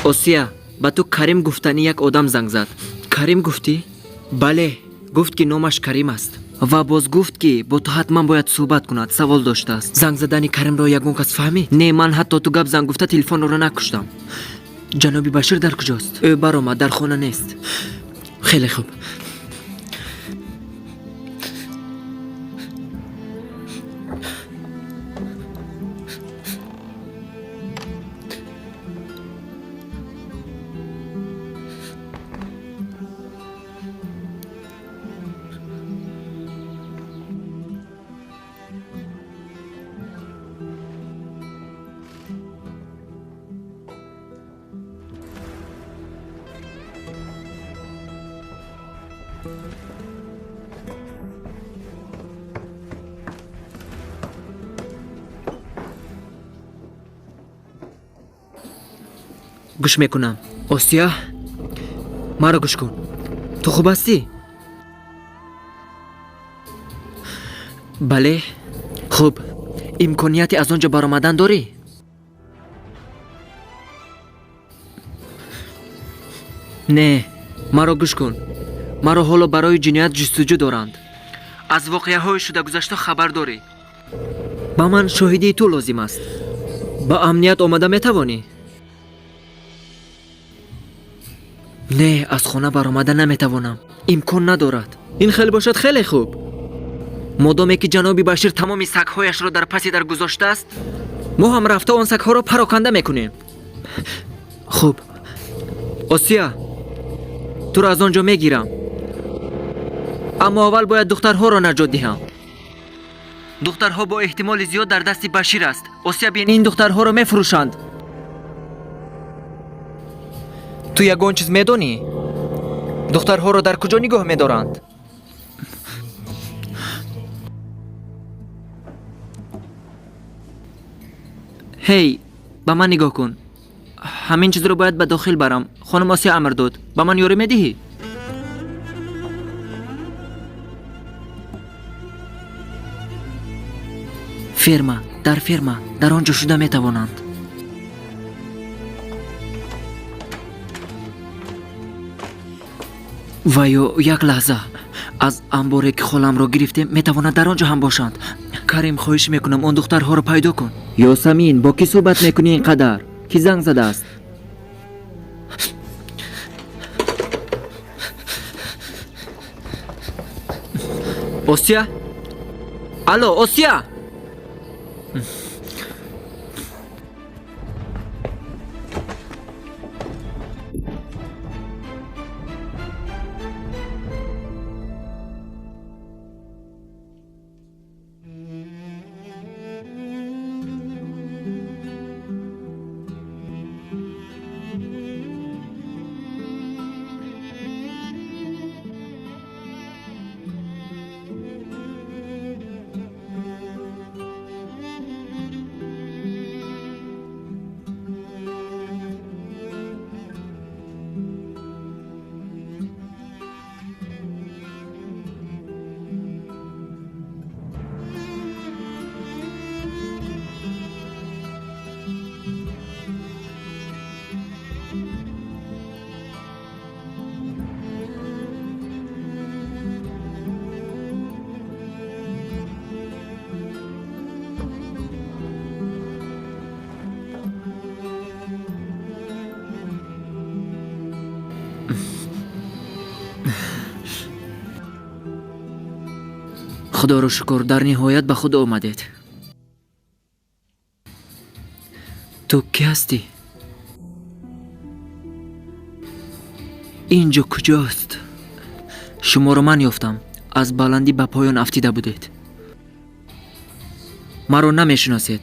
Осия, ба ту Карим гуфтани як одам занг зад. Карим гуфтӣ? Бале, гуфт, ки номаш Карим аст. Ва боз гуфт, ки бо ту ҳатман бояд суҳбат кунад, савол доштааст. Занг задани Каримро ягон кас фаҳмид? Не, ман ҳатто ту гап зан гуфта телефонро накуштам. Ҷаноби Башир дар куҷост? Ӯ баромад, дар хона нест. Хеле хуб. Гӯш мекунам. Осия, маро гӯш кун. Ту хуб ҳастӣ? Бале. Хуб, имконияти аз он ҷо баромадан дорӣ? Не, маро гӯш кун. Маро ҳоло барои ҷиноят ҷустуҷӯ доранд. Аз воқеаҳои шуда гузашта хабар дорӣ. Ба ман шоҳидии ту лозим аст. Ба амният омада метавонӣ? Не, аз хона баромада наметавонам. Имкон надорад. Ин хел бошад хеле хуб. Модоме ки ҷаноби Башир тамоми сагҳояшро дар паси дар гузоштааст, мо ҳам рафта он сагҳоро пароканда мекунем. Хуб. Осия, туро аз он ҷо мегирам. Аммо аввал бояд духтарҳоро наҷот диҳам. Духтарҳо бо эҳтимоли зиёд дар дасти Башир аст. Осия, бин, ин духтарҳоро мефурӯшанд. Ту ягон чиз медонӣ? Духтарҳоро дар куҷо нигоҳ медоранд? Ҳей, ба ман нигоҳ кун. Ҳамин чизро бояд ба дохил барам. Хонум Осия амр дод. Ба ман ёрӣ медиҳӣ? Ферма, дар ферма, дар он ҷо шуда метавонанд. Ва ё як лаҳза, аз амборе ки холамро гирифтем, метавонад дар он ҷо ҳам бошанд. Карим, хоҳиш мекунам, он духтарҳоро пайдо кун. Ёсамин, бо кӣ суҳбат мекунӣ ин қадар? Кӣ занг задааст? Осия? Алло, Осия? Худоро шукр, дар ниҳоят ба худ омадед. Ту кӣ ҳастӣ? Ин ҷо куҷост? Шуморо ман ёфтам. Аз баландӣ ба поён афтида будед. Маро намешиносед.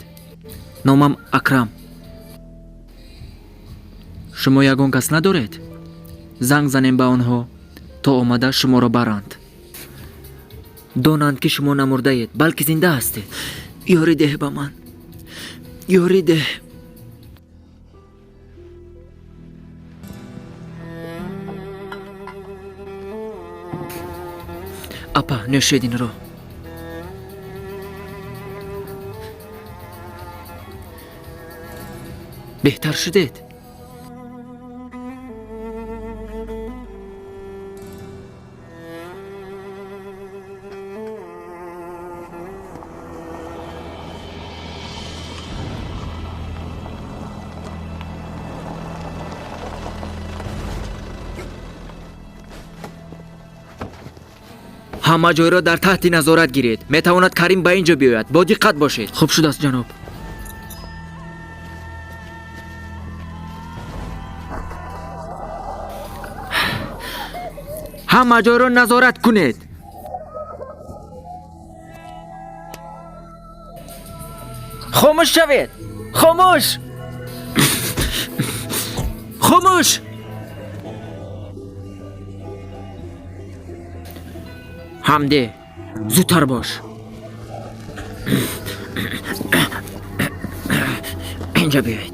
Номам Акрам. Шумо ягон кас надоред? Занг занем ба онҳо, то омада шуморо баранд. Донанд, ки шумо намурдаед, балки зинда ҳастед. Ёрӣ деҳ ба ман. Ёрӣ деҳ. Апа, нӯшед инро. Беҳтар шудед? Ҳама ҷойро дар таҳти назорат гиред. Метавонад Карим ба ин ҷо биёяд. Бо диққат бошед. Хуб шудааст, ҷаноб. Ҳама ҷойро назорат кунед. Хомӯш шавед. Хомӯш. Хомӯш. Ҳамде, зудтар бош. Инҷа биёед.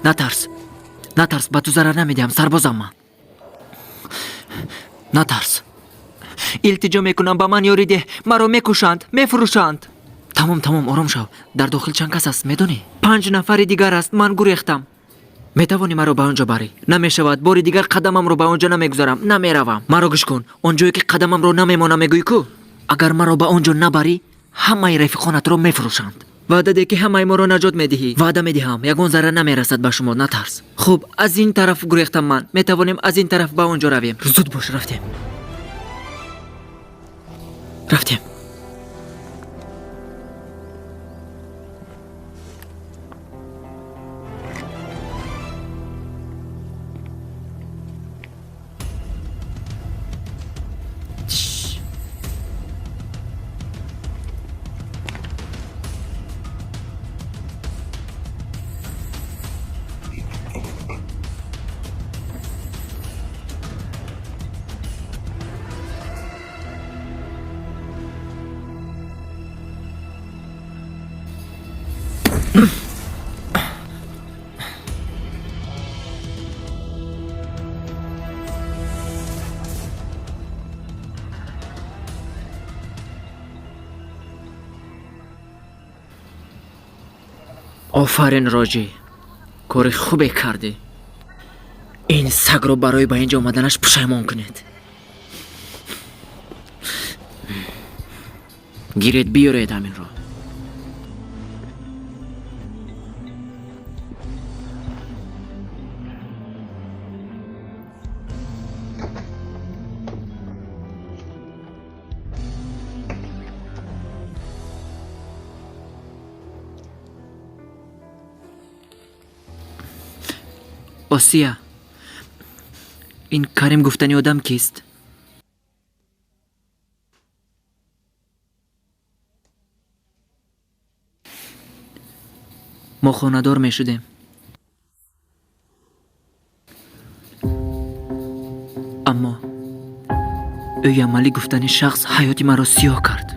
Натарс, натарс, ба ту зарар намедиҳам, сарбозам ман. Натарс. Илтиҷо мекунам, ба ман ёрӣ деҳ. Маро мекушанд, мефурӯшанд. Тамом, тамом, ором шав. Дар дохил чанд кас аст, медонӣ? 5 нафари дигар аст, ман гурехтам. Метавонӣ маро ба он ҷо барӣ? Намешавад, бори дигар қадамамро ба он ҷо намегузарам, намеравам. Маро гӯш кун, он ҷое ки қадамамро намемонам, мегӯӣ ку? Агар маро ба он ҷо набарӣ, ҳамаи рафиқонатро мефурӯшанд. Ваъда деҳ, ки ҳамаи моро наҷот медиҳӣ. Ваъда медиҳам, ягон зарра намерасад ба шумо, натарс. Хуб, аз ин тараф гурехтам ман. Метавонем аз ин тараф ба он ҷо равем. Зуд бош, рафтем. Рафтем. Офарин, Роҷӣ, кори хубе кардӣ. Ин сагро барои ба ин ҷо омаданаш пушаймон кунед. Гиред, биёред ҳаминро. Осия, ин Карим гуфтани одам кист? Мо хонадор мешудем. Аммо ӯ Ямалӣ гуфтани шахс ҳаёти маро сиёҳ кард.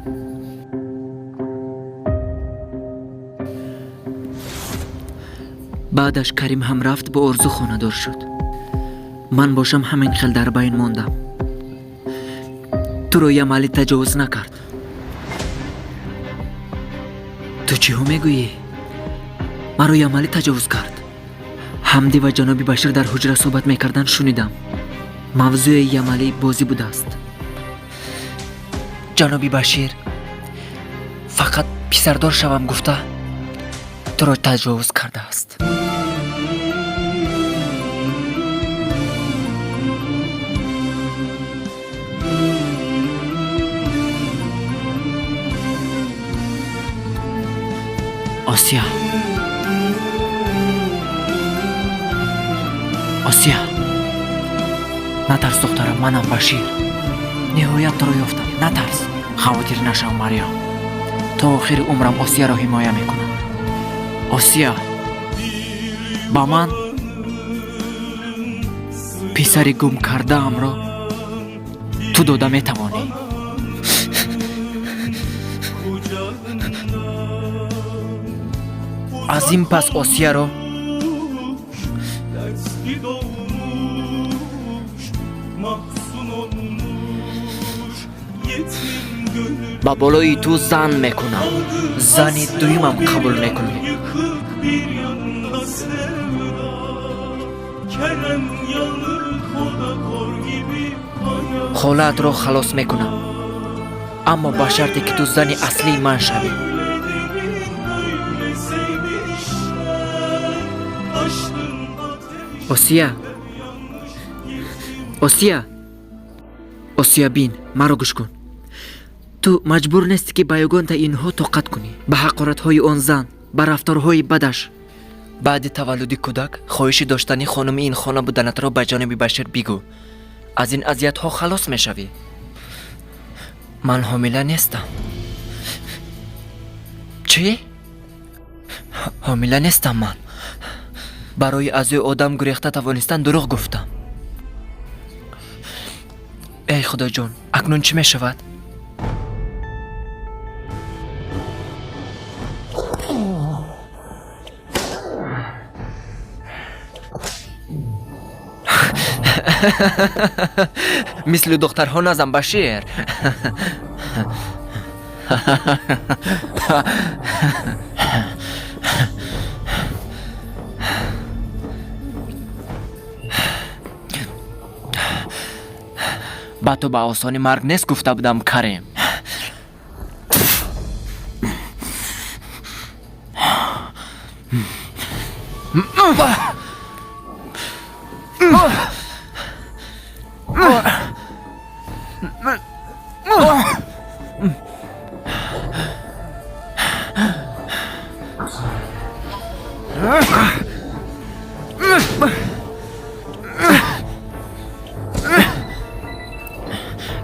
Баъдаш Карим ҳам рафт, бо Орзу хонадор шуд. Ман бошам ҳамин хел дар байн мондам. Туро Ямалӣ таҷовуз накард. Ту чиҳо мегӯӣ? Маро Ямалӣ таҷовуз кард. Ҳамдӣ ва ҷаноби Башир дар ҳуҷра суҳбат мекарданд, шунидам. Мавзӯи Ямалӣ бозӣ будааст. Ҷаноби Башир фақат писардор шавам гуфта туро таҷовуз кардааст. Осия, Осия, натарс, духтарам, манам Башир. Ниҳоят туро ёфтам. Натарс, хавотир нашав, Марьям. То охири умрам Осияро ҳимоя мекунам. Осия, ба ман писари гум кардаамро ту дода метавонӣ. Аз ин пас Осияро ба болои ту зан мекунам. Зани дуюмам қабул мекунӣ. Холаатро халос мекунам, аммо ба шарте ки ту зани аслии ман шавӣ. Осия, Осия, Осия, бин, маро гӯш кун. Ту маҷбур нестӣ, ки ба ягонта инҳо тоқат кунӣ, ба ҳақоратҳои он зан, ба рафторҳои бадаш. Баъди таваллуди кӯдак хоҳиши доштани хонуми ин хона буданатро ба ҷаноби Башир бигӯ. Аз ин азиятҳо халос мешавӣ. Ман ҳомила нестам. Чӣ? Ҳомила нестам ман. Барои аз ӯ одам гурехта тавонистан дурӯғ гуфтам. Эй Худоҷон, акнун чӣ мешавад? Мисли духтарҳо назан, Башир. Ба ту ба осонӣ марг нест гуфта будам, Карим.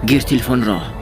Гир телефонро.